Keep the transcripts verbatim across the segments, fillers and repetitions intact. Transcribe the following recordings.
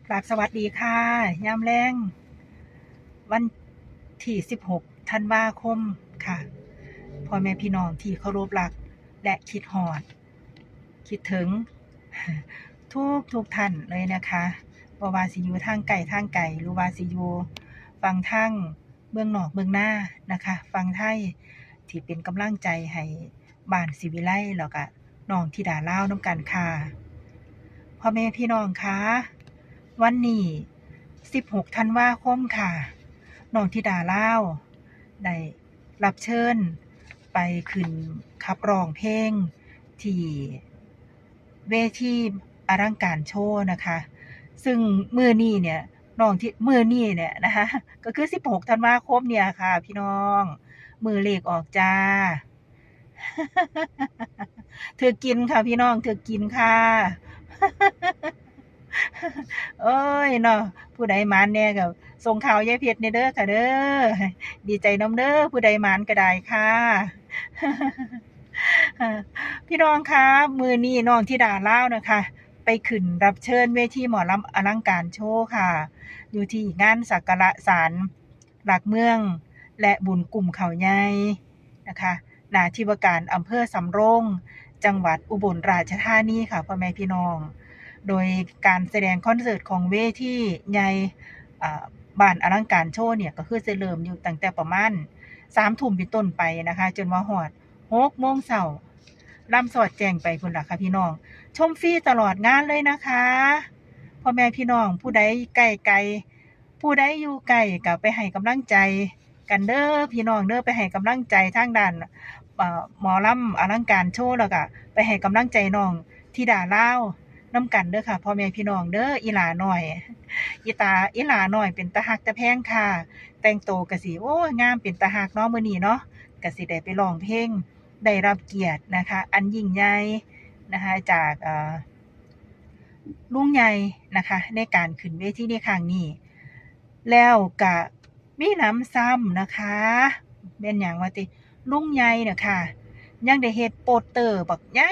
กราบสวัสดีค่ะ ยามแลง วันที่สิบหก ธันวาคมค่ะ พ่อแม่พี่น้องที่เคารพรักและคิดฮอด คิดถึง ทุกทุกท่านเลยนะคะ บ่ว่าสิอยู่ทางใกล้ทางไกล หรือว่าสิอยู่ฝั่งทางเมืองนอกเมืองนานะคะ ฝั่งไทย ที่เป็นกำลังใจให้บ้านศรีวิไล แล้วก็น้องธิดาลาวนำกันค่ะ พ่อแม่พี่น้องคะ วันนี้ สิบหก ธันวาคมค่ะ น้องธิดาลาว ได้รับเชิญไปขึ้นขับร้องเพลงที่เวทีอลังการโชว์นะคะ ซึ่งมื้อนี้เนี่ย น้องที่ มื้อนี้เนี่ยนะคะ ก็คือ สิบหก ธันวาคมเนี่ยค่ะพี่น้อง มื้อเลขออกจ้า ถืกกินค่ะพี่น้อง ถืกกินค่ะ โอ้ยเนาะ ผู้ใดหมานแน่ก็ส่งข่าวยายเพชรแน่เด้อค่ะเด้อ ดีใจนำเด้อ ผู้ใดหมานก็ได้ค่ะ พี่น้องคะ มื้อนี้น้องธิดาลาวนะคะ ไปขึ้นรับเชิญเวทีหมอลำอลังการโชว์ค่ะ อยู่ที่งานสักการะศาลหลักเมือง และบุญกุมเขาใหญ่นะคะ หน้าที่ว่าการอำเภอสำโรง จังหวัดอุบลราชธานีค่ะ พ่อแม่พี่น้อง โดยการแสดงคอนเสิร์ตของเวทีใหญ่ อ่า บ้านอลังการโชว์เนี่ย ก็คือจะเริ่มอยู่ตั้งแต่ประมาณ สามทุ่มเป็นต้นไปนะคะ จนว่าฮอด หกโมงเช้า ลำสอดแจ้งไปพุ้นล่ะค่ะพี่น้อง ชมฟรีตลอดงานเลยนะคะ พ่อแม่พี่น้อง ผู้ใดใกล้ไกล ผู้ใดอยู่ใกล้ก็ไปให้กำลังใจกันเด้อพี่น้องเด้อ ไปให้กำลังใจทางด้าน เอ่อ หมอลำอลังการโชว์ แล้วก็ไปให้กำลังใจน้องธิดาลาวนำกันเด้อค่ะ พ่อแม่พี่น้องเด้อ อีหล่าน้อย อีตา อีหล่าน้อยเป็นตาฮักตาแพงค่ะ แต่งตัวก็สิ โอ้ย งามเป็นตาฮักเนาะมื้อนี้เนาะ ก็สิได้ไปร้องเพลง ได้รับเกียรตินะคะ อันยิ่งใหญ่นะคะ จาก เอ่อ ลุงใหญ่นะคะ ในการขึ้นเวทีในครั้งนี้ แล้วก็มีหนำซ้ำนะคะ แม่นหยังว่าติ ลุงใหญ่น่ะค่ะ ยังได้เฮ็ดโปสเตอร์บักใหญ่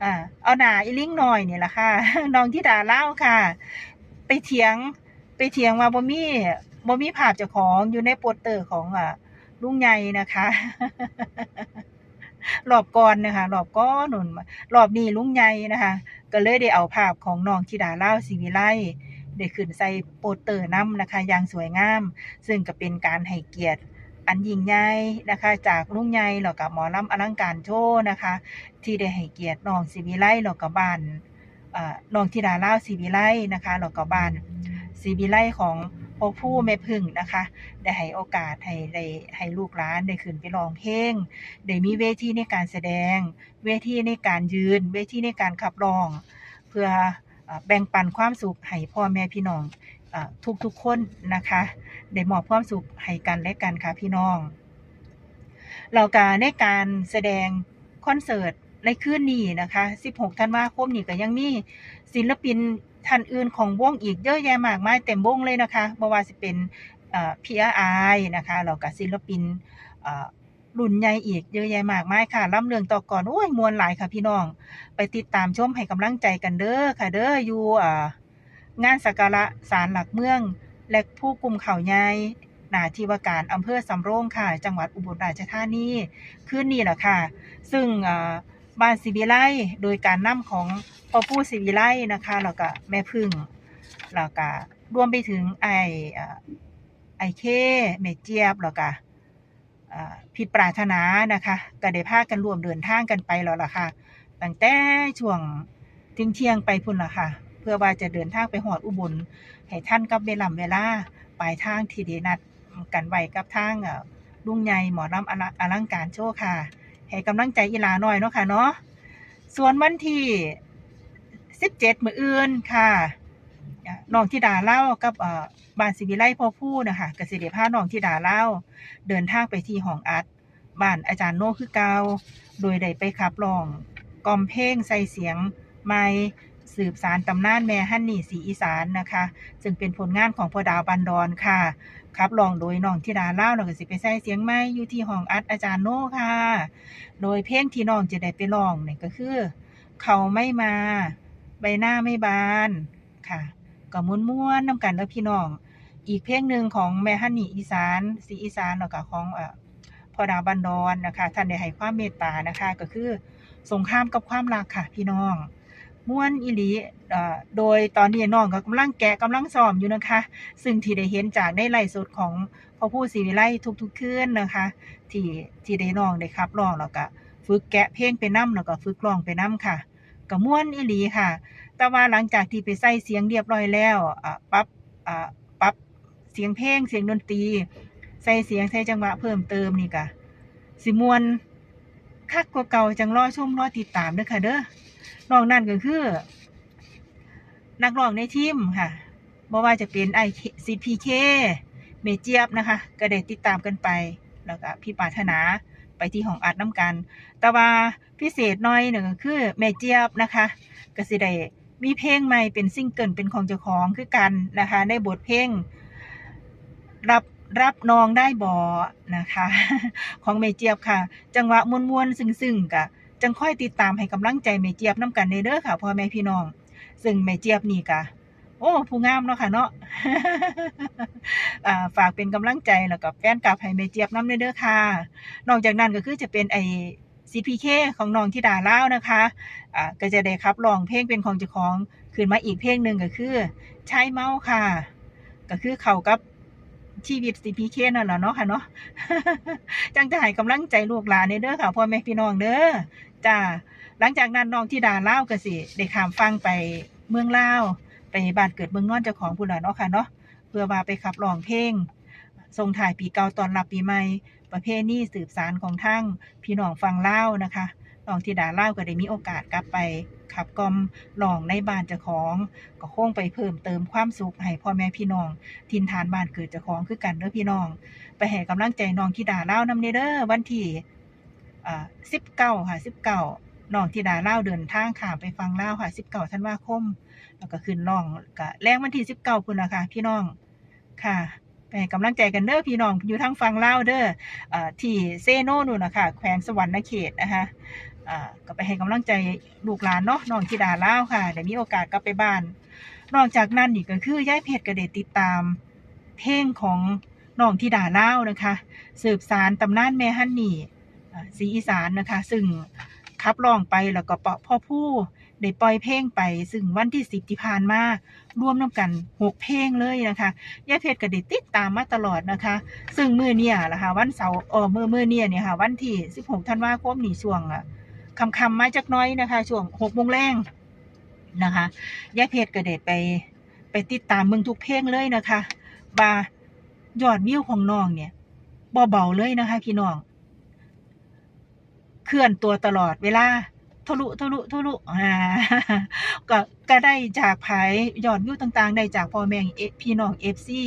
อ่า เอาหน้าอีลิงน้อยนี่ล่ะค่ะ น้องธิดาลาวค่ะ ไปเถียง ไปเถียงว่าบ่มี บ่มีภาพเจ้าของอยู่ในโปสเตอร์ของ อ่า ลุงใหญ่นะคะ รอบก่อนนะคะ รอบก่อนนู่น รอบนี้ลุงใหญ่นะคะ ก็เลยได้เอาภาพของน้องธิดาลาวศรีวิไล ได้ขึ้นใส่โปสเตอร์นำนะคะ อย่างสวยงาม ซึ่งก็เป็นการให้เกียรติอันยิ่งใหญ่นะคะ จากลุงใหญ่ แล้วก็หมอลำอลังการโชว์นะคะ ที่ได้ให้เกียรติน้องศรีวิไล แล้วก็บ้าน เอ่อ น้องธิดาลาวศรีวิไลนะคะ แล้วก็บ้านศรีวิไลของพ่อภูแม่พึ่งนะคะ ได้ให้โอกาสให้ ได้ให้ลูกหลานได้ขึ้นไปร้องเพลง ได้มีเวทีในการแสดง เวทีในการยืน เวทีในการขับร้อง เพื่อ เอ่อ แบ่งปันความสุขให้พ่อแม่พี่น้อง เอ่อ ทุกๆคนนะคะ ได้มอบความสุขให้กันและกันค่ะพี่น้อง แล้วก็ในการแสดงคอนเสิร์ตในคืนนี้นะคะ สิบหก ธันวาคมนี้ก็ยังมีศิลปินท่านอื่นของวงอีกเยอะแยะมากมายเต็มวงเลยนะคะ บ่ว่าสิเป็น เอ่อ พีอาร์ไอ นะคะ แล้วก็ศิลปิน เอ่อ รุ่นใหญ่อีกเยอะแยะมากมายค่ะ ลำเรื่องต่อก่อน โอ้ย ม่วนหลายค่ะพี่น้อง ไปติดตามชมให้กำลังใจกันเด้อค่ะเด้อ อยู่ เอ่อ งานสักการะศาลหลักเมือง และภูกุมเขาใหญ่ หน้าที่ว่าการอำเภอสำโรงค่ะ จังหวัดอุบลราชธานี คืนนี้ล่ะค่ะ ซึ่ง เอ่อ บ้านศรีวิไล โดยการนำของพ่อปู่ศรีวิไลนะคะ แล้วก็แม่พึ่ง แล้วก็รวมไปถึงไอ้ เอ่อ ไอ้เค แม่เจี๊ยบ แล้วก็ เอ่อ พี่ปรารถนานะคะ ก็ได้พากันร่วมเดินทางกันไปแล้วล่ะค่ะ ตั้งแต่ช่วงเที่ยงๆไปพุ้นล่ะค่ะ เพื่อว่าจะเดินทางไปฮอดอุบล ให้ทันกับเวล่ำเวลาปลายทางที่ได้นัดกันไว้กับทาง เอ่อ ลุงใหญ่หมอลำอลัง อลังการโชว์ค่ะ ให้กำลังใจอีหล่าน้อยเนาะค่ะเนาะ ส่วนวันที่ สิบเจ็ด มื้ออื่นค่ะ อ่า น้องธิดาลาวกับ เอ่อ บ้านศรีวิไลพ่อภูนะคะ ก็สิได้พาน้องธิดาลาวเดินทางไปที่ห้องอัดบ้านอาจารย์โนคือเก่า โดยได้ไปขับร้องกล่อมเพลงใส่เสียงใหม่ สืบสานตำนานแม่ฮันนี่ศรีอีสานนะคะ ซึ่งเป็นผลงานของพ่อดาวบันดอนค่ะ ขับร้องโดยน้องธิดาลาว แล้วก็สิไปใส่เสียงใหม่อยู่ที่ห้องอัดอาจารย์โนค่ะ โดยเพลงที่น้องจะได้ไปร้องนี่ก็คือ เขาไม่มา ใบหน้าไม่บานค่ะ ก็ม่วนๆนำกันเด้อพี่น้อง อีกเพลงหนึ่งของแม่ฮันนี่อีสาน สีอีสาน แล้วก็ของ เอ่อ พ่อดาวบ้านดอนนะคะ ท่านได้ให้ความเมตตานะคะ ก็คือสงครามกับความรักค่ะพี่น้อง ม่วนอีหลี เอ่อ โดยตอนนี้น้องก็กำลังแกะกำลังซ้อมอยู่นะคะ ซึ่งที่ได้เห็นจากในไลฟ์สดของพ่อภูศรีวิไลทุกๆคืนนะคะ ที่ ที่ได้น้องได้ขับร้อง แล้วก็ฝึกแกะเพลงไปนำ แล้วก็ฝึกร้องไปนำค่ะ ก็ม่วนอีหลีค่ะ แต่ว่าหลังจากที่ไปใส่เสียงเรียบร้อยแล้ว อ่า ปรับ อ่า ปรับเสียงเพลง เสียงดนตรี ใส่เสียง ใส่จังหวะเพิ่มเติมนี่ก็สิม่วนคักกว่าเก่า จั่งรอชมรอติดตามเด้อค่ะเด้อ นอกนั้นก็คือ นักร้องในทีมค่ะ บ่ว่าจะเป็นอ้ายเค สิทธิ์ พีเค แม่เจี๊ยบนะคะ ก็ได้ติดตามกันไป แล้วก็พี่ปรารถนาไปที่ห้องอัดนำกัน แต่ว่าพิเศษหน่อยหนึ่งก็คือแม่เจี๊ยบนะคะ ก็สิได้มีเพลงใหม่เป็นซิงเกิลเป็นของเจ้าของคือกันนะคะ ในบทเพลง รับ รับน้องได้บ่นะคะ ของแม่เจี๊ยบค่ะ จังหวะม่วนๆ ซึ้งๆ ก็จั่งคอยติดตามให้กำลังใจแม่เจี๊ยบนำกันเด้อค่ะ พ่อแม่พี่น้อง ซึ่งแม่เจี๊ยบนี่ก็ โอ้ ผู้งามเนาะค่ะเนาะ อ่า ฝากเป็นกำลังใจ แล้วก็แฟนคลับให้แม่เจี๊ยบนำเด้อค่ะ นอกจากนั้นก็คือจะเป็นไอ้ สิทธิ์ พีเค ของน้องธิดาลาวนะคะ อ่า ก็จะได้ขับร้องเพลงเป็นของเจ้าของขึ้นมาอีกเพลงหนึ่งก็คือ ชายเมาค่ะ ก็คือเข้ากับชีวิต สิทธิ์ พีเค นั่นแหละเนาะค่ะเนาะ จั่งจะให้กำลังใจลูกหลานเด้อค่ะ พ่อแม่พี่น้องเด้อ จ้า หลังจากนั้นน้องธิดาลาวก็สิได้ข้ามฝั่งไปเมืองลาว ไปบ้านเกิดเมืองนอนเจ้าของพู้นล่ะเนาะค่ะเนาะ เพื่อว่าไปขับร้องเพลงส่งท้ายปีเก่าต้อนรับปีใหม่ ประเพณีสืบสานของทางพี่น้องฝั่งลาวนะคะ น้องธิดาลาวก็ได้มีโอกาสกลับไปขับกล่อมร้องในบ้านเจ้าของ ก็คงไปเพิ่มเติมความสุขให้พ่อแม่พี่น้องถิ่นฐานบ้านเกิดเจ้าของคือกันเด้อพี่น้อง ไปให้กำลังใจน้องธิดาลาวนำเด้อ วันที่ อ่า สิบเก้าค่ะ สิบเก้า น้องธิดาลาวเดินทางข้ามไปฝั่งลาวค่ะ สิบเก้า ธันวาคม แล้วก็ขึ้นร้อง ก็แลงวันที่ สิบเก้า พู้นล่ะค่ะพี่น้อง ค่ะ ไปให้กำลังใจกันเด้อพี่น้องอยู่ทางฝั่งลาวเด้อ เอ่อ ที่เซโนนู่นน่ะค่ะ แขวงสะหวันนะเขตนะคะ อ่า ก็ไปให้กำลังใจลูกหลานเนาะ น้องธิดาลาวค่ะ ได้มีโอกาสกลับไปบ้าน นอกจากนั้นนี่ก็คือยายเพชรก็ได้ติดตามเพลงของน้องธิดาลาวนะคะ สืบสานตำนานแม่ฮันนี่ อ่า สีอีสานนะคะ ซึ่งขับร้องไปแล้วก็ปะ พ่อภูได้ปล่อยเพลงไป ซึ่งวันที่ สิบ ที่ผ่านมา รวมนำกัน หก เพลงเลยนะคะ ยายเพชรก็ได้ติดตามมาตลอดนะคะ ซึ่งมื้อเนี้ยล่ะค่ะ วันเสาร์ เอ่อ มื้อ มื้อเนี้ยเนี่ยค่ะ วันที่ สิบหก ธันวาคมนี่ ช่วง อ่ะ ค่ำๆ มาจักหน่อยนะคะ ช่วง หก โมงแลงนะคะ ยายเพชรก็ได้ไป ไปติดตามเบิ่งทุกเพลงเลยนะคะ ว่ายอดวิวของน้องเนี่ย บ่เบาเลยนะคะพี่น้อง เคลื่อนตัวตลอดเวลา ทะลุ ทะลุ ทะลุ อ่า ก็ ก็ได้จากไผ ยอดวิวต่างๆ ได้จากพ่อแม่ เอ พี่น้อง เอฟซี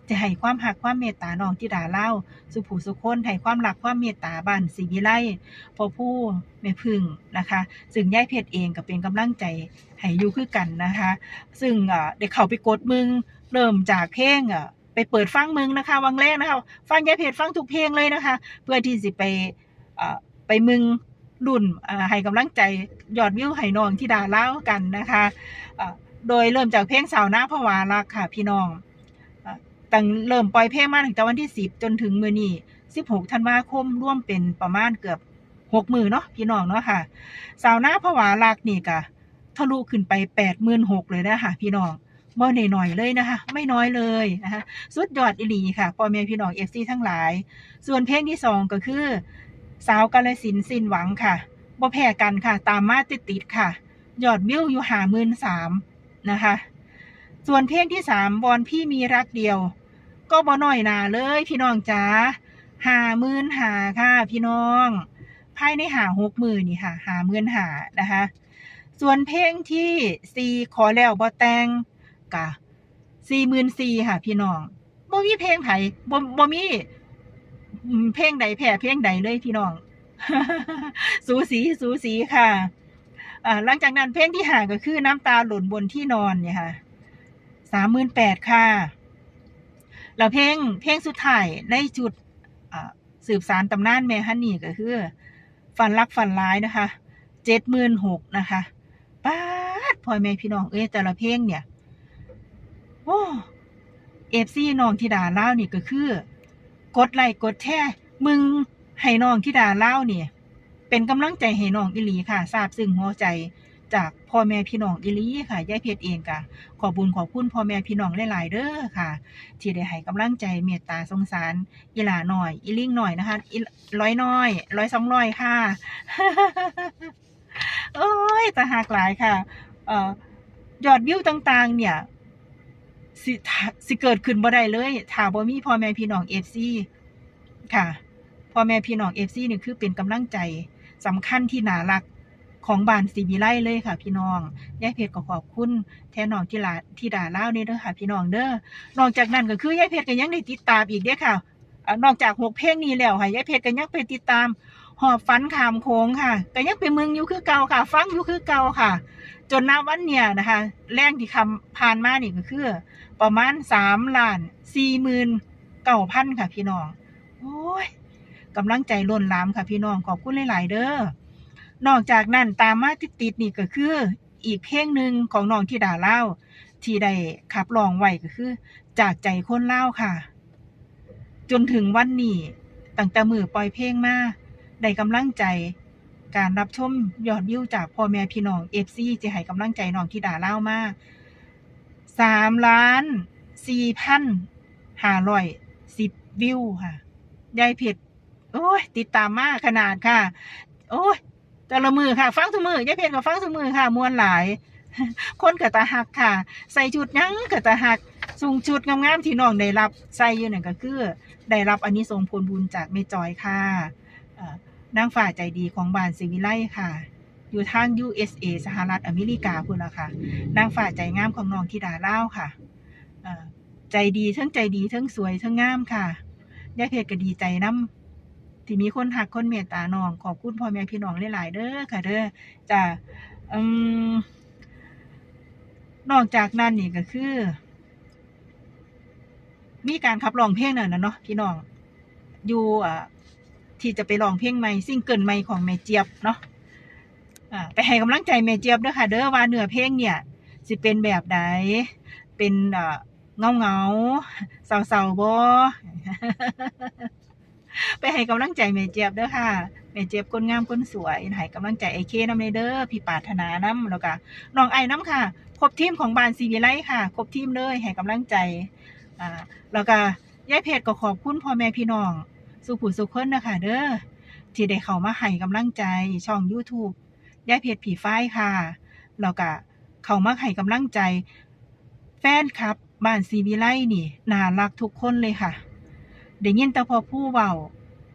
ที่ให้ความฮักความเมตตาน้องธิดาลาว สุผู้สุคน ให้ความรักความเมตตาบ้านศรีวิไล พ่อภู แม่ผึ้งนะคะ ซึ่งยายเพชรเองก็เป็นกำลังใจให้อยู่คือกันนะคะ ซึ่ง เอ่อ ได้เข้าไปกดเบิ่ง เริ่มจากเพลง เอ่อ ไปเปิดฟังเบิ่งนะคะ วังแรกนะคะ ฟังยายเพชรฟังทุกเพลงเลยนะคะ เพื่อที่สิไป เอ่อ ไปเบิ่งรุ่น เอ่อ ให้กำลังใจยอดวิวให้น้องธิดาลาวกันนะคะ เอ่อ โดยเริ่มจากเพลงสาวนาผวารักค่ะพี่น้อง เอ่อ ตั้งเริ่มปล่อยเพลงมาตั้งแต่วันที่ สิบ จนถึงมื้อนี้ สิบหก ธันวาคม รวมเป็นประมาณเกือบ หก มื้อเนาะพี่น้องเนาะค่ะ สาวนาผวารักนี่ก็ทะลุขึ้นไป แปดหมื่นหก เลยนะคะพี่น้อง บ่น้อยๆ เลยนะคะ ไม่น้อยเลยนะคะ สุดยอดอีหลีค่ะ พ่อแม่พี่น้อง เอฟซี ทั้งหลาย ส่วนเพลงที่สองก็คือ สาวกาฬสินธุ์สิ้นหวังค่ะ บ่แพ้กันค่ะ ตามมาติดๆ ค่ะ ยอดวิวอยู่ ห้าหมื่นสาม นะคะ ส่วนเพลงที่สาม วอนพี่มีรักเดียว ก็บ่น้อยหน้าเลยพี่น้องจ๋า ห้าหมื่นห้า ค่ะพี่น้อง ภายในห้าหกมื้อนี่ค่ะ ห้าหมื่นห้า นะคะ ส่วนเพลงที่สี่ ขอแล้วบ่แต่ง กะ สี่หมื่นสี่ ค่ะพี่น้อง บ่มีเพลงไผ บ่ บ่มี อืม เพลงใดแพ้เพลงใดเลยพี่น้อง สูสี สูสีค่ะ อ่า หลังจากนั้นเพลงที่ห้าก็คือน้ำตาหล่นบนที่นอนเนี่ยค่ะ สามหมื่นแปด ค่ะ แล้วเพลง เพลงสุดท้ายในชุด อ่า สืบสานตำนานแม่ฮันนี่ก็คือ ฝันรักฝันร้ายนะคะ เจ็ดหมื่นหก นะคะ ป๊าด พ่อแม่พี่น้องเอ้ย แต่ละเพลงเนี่ย โอ้ เอฟซี น้องธิดาลาวนี่ก็คือ กดไลค์กดแชร์เบิ่งให้น้องธิดาลาวนี่ เป็นกำลังใจให้น้องอีหลีค่ะ ซาบซึ้งหัวใจจากพ่อแม่พี่น้องอีหลีค่ะ ยายเพชรเองก็ขอบบุญขอบคุณพ่อแม่พี่น้องหลายๆเด้อค่ะ ที่ได้ให้กำลังใจเมตตาสงสารอีหล้าน้อย อีลิงน้อยนะคะ อีร้อยน้อย ร้อยสองร้อยค่ะ โอ้ย ตาฮักหลายค่ะ เอ่อ ยอดวิวต่างๆเนี่ย สิ สิเกิดขึ้นบ่ได้เลย ถ้าบ่มีพ่อแม่พี่น้อง เอฟซี ค่ะ พ่อแม่พี่น้อง เอฟซี นี่คือเป็นกำลังใจสำคัญที่น่ารักของบ้านศรีวิไลเลยค่ะพี่น้อง ยายเพชรก็ขอบคุณแทนน้องธิดา ธิดาลาวนี่เด้อค่ะพี่น้องเด้อ นอกจากนั้นก็คือยายเพชรก็ยังได้ติดตามอีกเด้อค่ะ เอ่อ นอกจากหกเพลงนี้แล้วค่ะ ยายเพชรก็ยังไปติดตามหอบฝันข้ามโขงค่ะ ก็ยังไปเบิ่งอยู่คือเก่าค่ะ ฟังอยู่คือเก่าค่ะ จนณวันเนี้ยนะคะ แลงที่ผ่านมานี่ก็คือประมาณสามล้านสี่หมื่นเก้าพันค่ะพี่น้อง โอ้ย กำลังใจล้นหลามค่ะพี่น้อง ขอบคุณหลายๆเด้อ นอกจากนั้นตามมาติดๆนี่ก็คืออีกเพลงหนึ่งของน้องธิดาลาวที่ได้ขับร้องไว้ก็คือ จากใจคนลาวค่ะ จนถึงวันนี้ ตั้งแต่มื้อปล่อยเพลงมา ได้กำลังใจ การรับชมยอดวิวจากพ่อแม่พี่น้อง เอฟซี ที่ให้กำลังใจน้องธิดาลาวมา สามล้านสี่พันห้าร้อยสิบวิวค่ะ ยายเพชร โอ้ย ติดตามมาขนาดค่ะ โอ้ย แต่ละมื้อค่ะ ฟังทุกมื้อ ยายเพชรก็ฟังทุกมื้อค่ะ ม่วนหลาย คนก็ตาฮักค่ะ ใส่ชุดหยังก็ตาฮัก ส่งชุดงามๆที่น้องได้รับใส่อยู่นั่นก็คือ ได้รับอานิสงส์ผลบุญจากแม่จอยค่ะ เอ่อ นางฟ้าใจดีของบ้านศรีวิไลค่ะ อยู่ทาง ยูเอสเอ สหรัฐอเมริกาพู้นล่ะค่ะ นางฟ้าใจงามของน้องธิดาลาวค่ะ เอ่อ ใจดี เทิงใจดี เทิงสวย เทิงงามค่ะ ยายเพชรก็ดีใจนำ ที่มีคนฮักคนเมตตาน้อง ขอบคุณพ่อแม่พี่น้องหลายๆเด้อค่ะเด้อ จ้ะ อืม นอกจากนั้นนี่ก็คือ มีการขับร้องเพลงนั่นน่ะเนาะพี่น้อง อยู่ อ่า ที่จะไปร้องเพลงใหม่ ซิงเกิลใหม่ของแม่เจี๊ยบเนาะ อ่า ไปให้กำลังใจแม่เจี๊ยบเด้อค่ะเด้อ ว่าเนื้อเพลงเนี่ย สิเป็นแบบใด เป็น เอ่อ เหงาๆ เศร้าๆบ่ ไปให้กำลังใจแม่เจี๊ยบเด้อค่ะ แม่เจี๊ยบคนงามคนสวย ให้กำลังใจอ้ายเคนำแหน่เด้อ พี่ปรารถนานำ แล้วก็น้องไอ้นำค่ะ ครบทีมของบ้านศรีวิไลค่ะ ครบทีมเลย ให้กำลังใจ อ่า แล้วก็ยายเพชรก็ขอบคุณพ่อแม่พี่น้องสู่ผู้สู่คนนะคะเด้อ ที่ได้เข้ามาให้กำลังใจช่องยูทูบ ยายเพชรผีฟ้ายค่ะ แล้วก็เข้ามาให้กำลังใจแฟนคลับบ้านศรีวิไลนี่ น่ารักทุกคนเลยค่ะ ได้ยินแต่พ่อผู้เว้า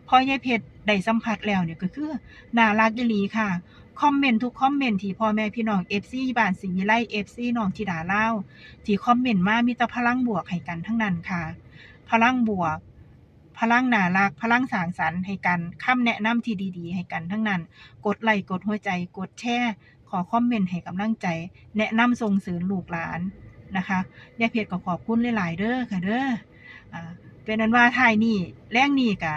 พอยายเพชรได้สัมผัสแล้วเนี่ยก็คือ น่ารักอีหลีค่ะ คอมเมนต์ทุกคอมเมนต์ที่พ่อแม่พี่น้อง เอฟซี บ้านศรีวิไล เอฟซี น้องธิดาลาว ที่คอมเมนต์มามีแต่พลังบวกให้กันทั้งนั้นค่ะ พลังบวก พลังน่ารัก พลังสร้างสรรค์ให้กัน คำแนะนำที่ดีๆให้กันทั้งนั้น กดไลค์ กดหัวใจ กดแชร์ ขอคอมเมนต์ให้กำลังใจ แนะนำส่งเสริมลูกหลานนะคะ ยายเพชรก็ขอบคุณหลายๆเด้อค่ะเด้อ อ่า เป็นอันว่าท้ายนี้ แลงนี้ก็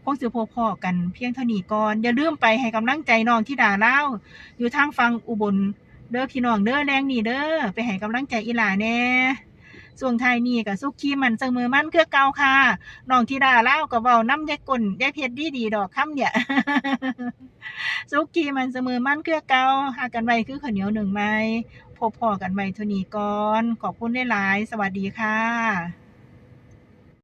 คงสิพบพ้อกันเพียงเท่านี้ก่อน อย่าลืมไปให้กำลังใจน้องธิดาลาว อยู่ทางฝั่งอุบลเด้อพี่น้องเด้อ แลงนี้เด้อ ไปให้กำลังใจอีหล้าแหน่ ช่วงท้ายนี้ก็สุขีหมั้นเสมอมันคือเก่าค่ะ น้องธิดาลาวก็เว้านำยายก้นยายเพชรดีๆดอกคำเนี่ย สุขีหมั้นเสมอมันคือเก่า ฮักกันไว้คือข้าวเหนียวนึ่งไม้ พบพ้อกันใหม่เท่านี้ก่อน ขอบคุณหลายๆ สวัสดีค่ะ